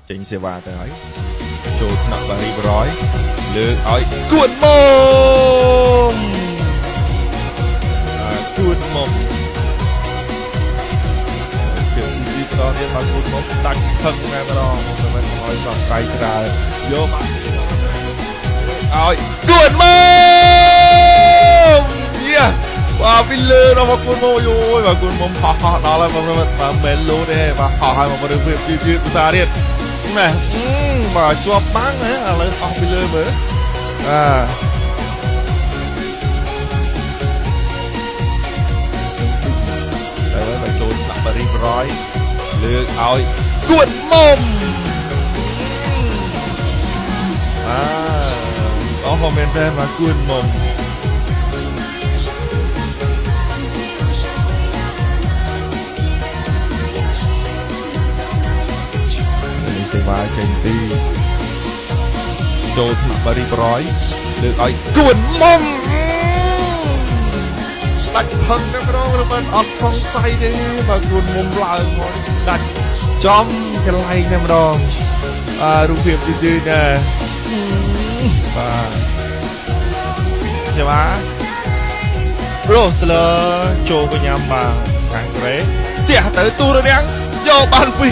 ចេញសេវាទៅហើយចូលថ្នាក់បារីបរយលើកឲ្យគួនមុំគួនមុំជាទីបន្តទៀតមកគួនមុំដាច់ខឹងតែម្ដងមិនមែនកុំឲ្យសង្ស័យច្រើនយកមកឲ្យគួនមុំយ៉ាបាទពីលើដល់មកគួនមុំយូយបាទគួនមុំហោះហោះដល់ហើយបងប្អូនបាទមិនលូទេបាទហោះហើយមករឿងភាពយឺតភាសាទៀតណែបាទជាប់បាំងហ៎ឥឡូវអស់ពីលើមើលបាទតែបាទចូលដាក់បារីបរយលើកឲ្យគួនមុំបាទអស់មែនតើបាទគួនមុំសេវាចេញពីចូលថ្នាក់បារីប្រយលើកឲ្យគួនមុំដាច់ផឹងតែម្ដងរមិនអត់សង្ស័យទេបើគួនមុំឡើងមកដាច់ចំកន្លែងតែម្ដងបាទរូបភាពយឺតៗណាបាទសេវារ៉ូស្លឺចូលកញ្ញាំបាទខាងក្រេផ្ទះទៅទូររាំងយកបានពី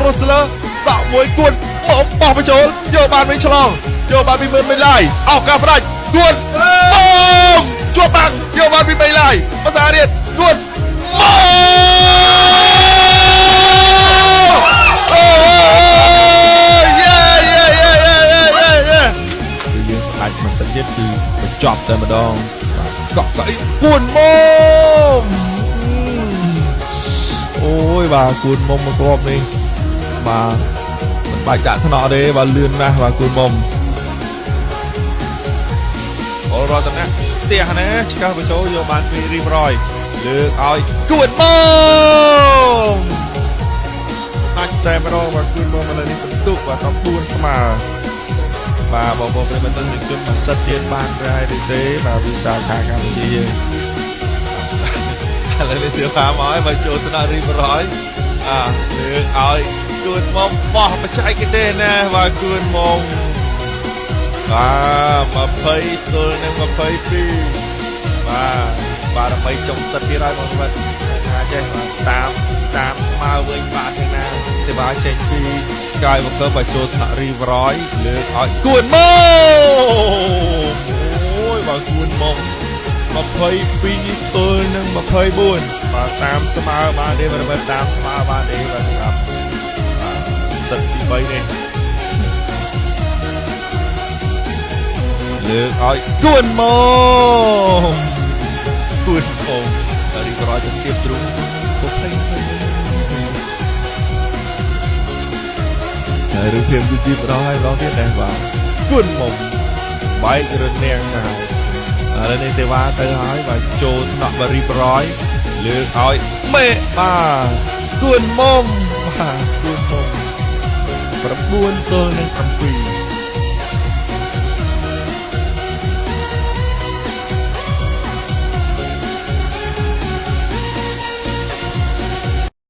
រ៉ូស្លឺដកមួយគួនមកបោះបញ្ចូលយកបានវិញឆ្លងយកបានពីមើលមិនឡាយឱកាសផ្ដាច់គួនមកជាប់បាំងយកបានពីបីឡាយភាសារៀនគួនមកអូយេយេយេយេយេយេគឺយើងផ្ដាច់មួយសិនទៀតគឺបញ្ចប់តែម្ដងបាទកក់កអីគួនមកអូយបាទគួនមុំមកគ្រាប់នេះបាទមិនបាច់ដាក់ថ្នាក់ទេបាទលឿនណាស់បាទគូនមុំអូរតនៈផ្ទះណាឆ្កឹះបញ្ចូលយកបានពីរីបរយលើកឲ្យគួនមុំដាច់តែម្ដងបាទគួនមុំឥឡូវនេះបន្ទុកបាទ14ស្មើបាទបងប្អូនប្រិយមិត្តនឹងជនមកសិតទៀតបានដែរឬទេបាទវិសាខាកម្ពុជាយើងឥឡូវនេះសៀវមកហើយបាទចូលថ្នាក់រីបរយអាលើកឲ្យគួនមុំបោះបច្ចេកទេសណាបាទគួនមុំបាទ20ទល់នឹង22បាទបាទដើម្បីចុងសិតទៀតហើយបងប្អូនថាចេះបាទតាមស្មើវិញបាទខាងណាទេបាទចេញពី Skywalker បាទចូលថ្នាក់ Riveroy លើកឲ្យគួនមុំអូយបាទគួនមុំ22ទល់នឹង24បាទតាមស្មើបានទេបាទតាមស្មើបានទេបាទសម្រាប់សិតទី3នេះលើកឲ្យគួនមុំគួនមុំរីក្រោយទៅស្ទាបទ្រូងពុកផ្លេងហើយរូបភាពយឺតៗម្ដងហើយម្ដងទៀតដែរបាទគួនមុំបែករនាងទៅហើយឥឡូវនេះសេវាទៅហើយបាទចូលថ្នាក់បារីប្រយលើកឲ្យមេបាទគួនមុំបាទគួនមុំ9ទល់នឹង7